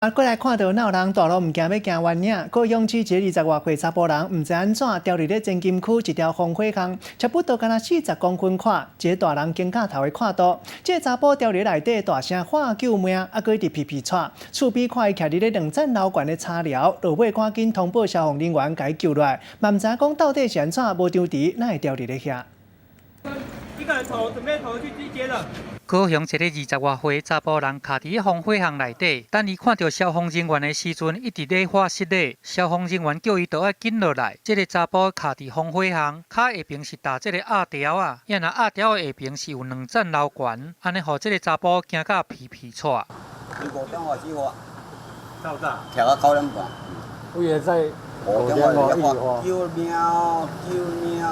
啊，過來看著哪有人大路毋驚欲行彎嶺？高雄市一个20外歲查埔人，毋知按怎牢佇咧前金區一條防火巷，差不多敢若40公分寬，一個大人肩胛頭的闊度。這个查埔牢佇內底，大聲喊救命，啊，閣一直皮皮掣。厝邊看伊徛佇咧2層樓懸的柴寮，落尾趕緊通報消防人員共伊救落來。嘛毋知影講到底是按怎無張持，哪會牢佇咧遐？一個人頭準備頭去接了。高雄一个20外歲查埔人卡佇防火巷內底，等伊看著消防人員的時陣，一直咧喊失禮。消防人員叫伊著愛緊落來。這个查埔卡佇防火巷，跤下爿是搭這个鴨條仔，啊若鴨條下爿是有2層樓懸，按呢予這个查埔驚甲皮皮掣。 5點外起火，爆炸，徛到9點半。我也在5點外救命！救命！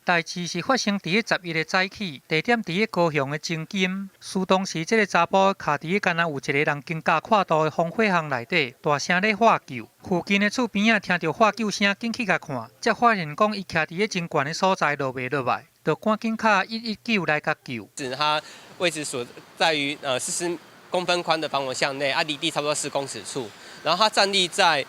代誌是發生佇咧11個早起，地點佇咧高雄的前金。事當時，這个查埔卡佇咧敢若有一個人肩胛闊度的防火巷內底，大聲咧喊救。附近的厝邊仔聽著喊救聲，緊去共看，才發現講伊徛佇咧真懸的所在落袂落來，就趕緊敲119來共救。指它位置所在於40公分寬的防火巷內，啊離地差不多4公尺處，然後它站立在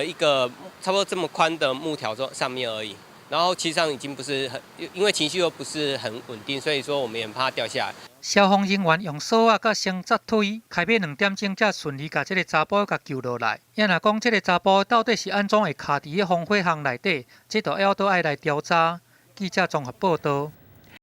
一個差不多這麼寬的木條上面而已。然後其實上已經不是很，因為情緒又不是很穩定，所以說我們也怕它掉下來。消防人員用索仔佮繩索推，開欲2點鐘才順利共這个查埔共救落來。啊若講這个查埔到底是按怎會卡佇咧防火巷內底，這都猶閣愛來調查。記者綜合報導。